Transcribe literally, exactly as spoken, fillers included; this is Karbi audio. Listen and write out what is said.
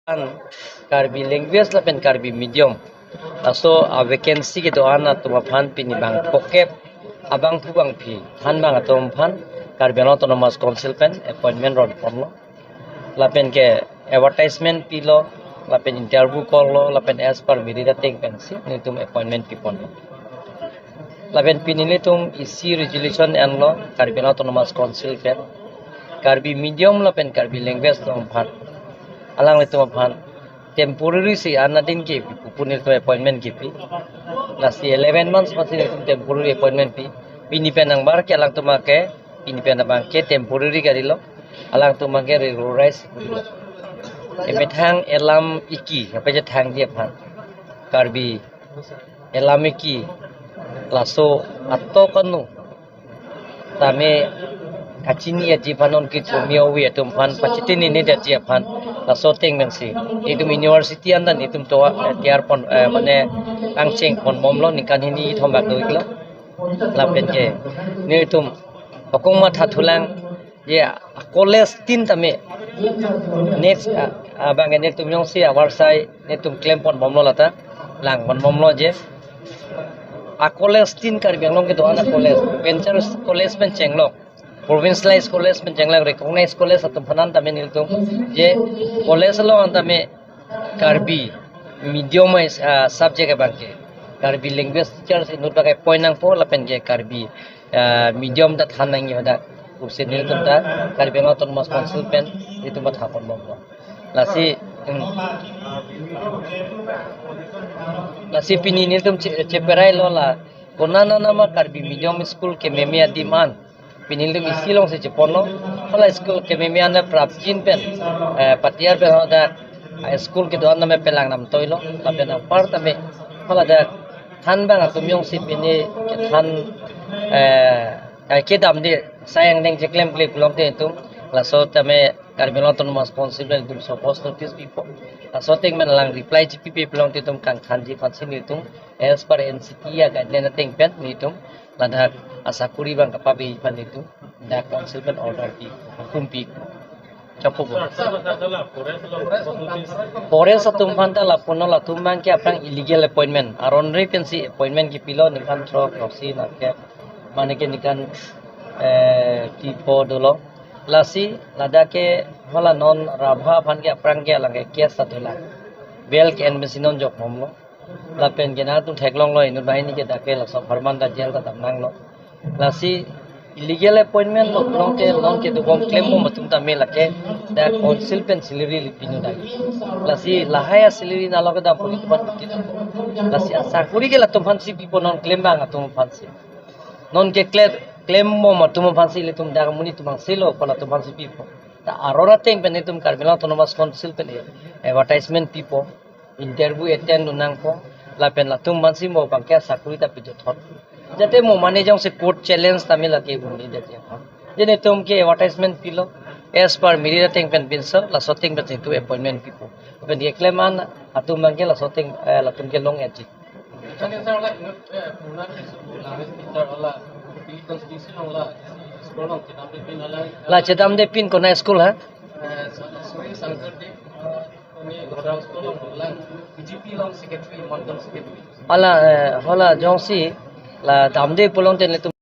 An Karbi language lapen Karbi medium laso a vacancy kedo-an atum aphan pini bang phokep abangphu bangphi thanbang atum aphan Karbi Anglong Autonomous Council pen appointment ron ponlo. Lapen ke advertisement pilo, lapen interview call lo, lapen as per merit ateng pensi nelitum appointment pi ponlo. Lapen pini nelitum isi resolution enlo Karbi Anglong Autonomous Council pen Karbi medium lapen Karbi language atum aphan, alanglitum aphan temporary si an adin ke pu pu nelitum appointment kepi. Lasi eleven months masi nelitum temporary appointment pi. Pini pen nangbar ke alangtum ke, pini pen abang ke temporary kalilo, alangtum ke regularized kalilo. Emethang elam iki, apa je thangji aphan, Karbi elam iki, laso atok anu tame kachini aji aphan, non ke chomi awi atum aphan pachitini ni daji aphan, laso ateng pensi itum university andan itum to, eh, tiar pon, eh, mane kangcheng ponbomlo, ningkan hini thom bak do-iklo. Lapen ke nelitum akong matha thulang, je a college tin tame next, ah, abang nelitum jongsi avarsai nelitum klem ponbomlo, lata lang ponbomlo je a college tin Karbi Anglong kedo-an a college, venture college pen chenglok, provincialized college pen chenglok, recognized college atum aphan an tame nelitum je college along an tame Karbi medium wise, ah, subject abang ke Karbi language teachers inut bang appoint nangpo, lapen ke Karbi, ah, medium ta than nangji hadak pusi nelitum ta Karbi Anglong Autonomous Council pen itum matha ponbomlo. Lasi, hmm. Lasi pini nelitum che-, cheperailo la, konat nama Karbi medium school kememe adim an pini nelitum isi alongsi cheponlo. Hala school kememe an prapjin pen, eh, patiar pen hadak school kedo-an tame pelang nam toilo. Lapen anpar tame hala dak thanbang atum jongsi pini kethan, eh, kedamde sayang deng cheklem kle pulote itum laso tame Karbi Anglong Autonomous Council pen itum show cause notice pipo. Laso ateng pen alang reply chipipe pulote itum kangthanji aphansi nelitum as per N C T a guideline ateng pen nelitum ladak asakuri bang kapabe aphan nelitum dak council pen order pi, hukum pi. Chapo bo. Forest atum aphan ta lapunon, latum bang ke aphrang illegal appointment, aron re pensi appointment kepilo, ningkan throk, throksi nangkep, mane ke ningkan, eh, kepho dolo. Lasi ladak ke hala non Rabha aphan ke aphrang ke alang ke case ta dolang. Bail ke-en pensi non jok bomlo. Lapen ke nangtum theklonglo, inut banghini ke dak ke laso apharman ta jail ta damnanglo. Lasi illegal appointment lo pulote non kedobom klembom atum tame lake dak council pen salary le pinu dak. Lasi lahai a salary nalo kedam puni tupan piti tupo. Lasi asakuri ke latum aphansi pipo, non klembang atum aphansi. Non ke kle-, klembom atum aphansi ilitum dak amonit atum angselo, ko latum aphansi pipo. Ta aron ateng pen itum Karbi Anglong Autonomous Council pen advertisement pipo, interview attend dun nangpo, lapen latum aphansi mo bang ke asakuri ta pidothot. Jate mo mane jongsi court challenge tame lake bumi jate. Je nelitum ke advertisement pilo, as per merit ateng pen pinso, laso ateng pen itum appointment pipo. Lapen keklem an atum bang ke laso ateng, eh, latum ke long-etji. Kan sir la inut, eh, purna ke school la teacher la, constitution la school along kedam de pin la. La kedam de pin konat school ha? Eh, sorry, Sankar Deb, eh, kami Godang school along la, B J P along secretary, mantan secretary. Hala, eh, hala jongsi la damde pulote nelitum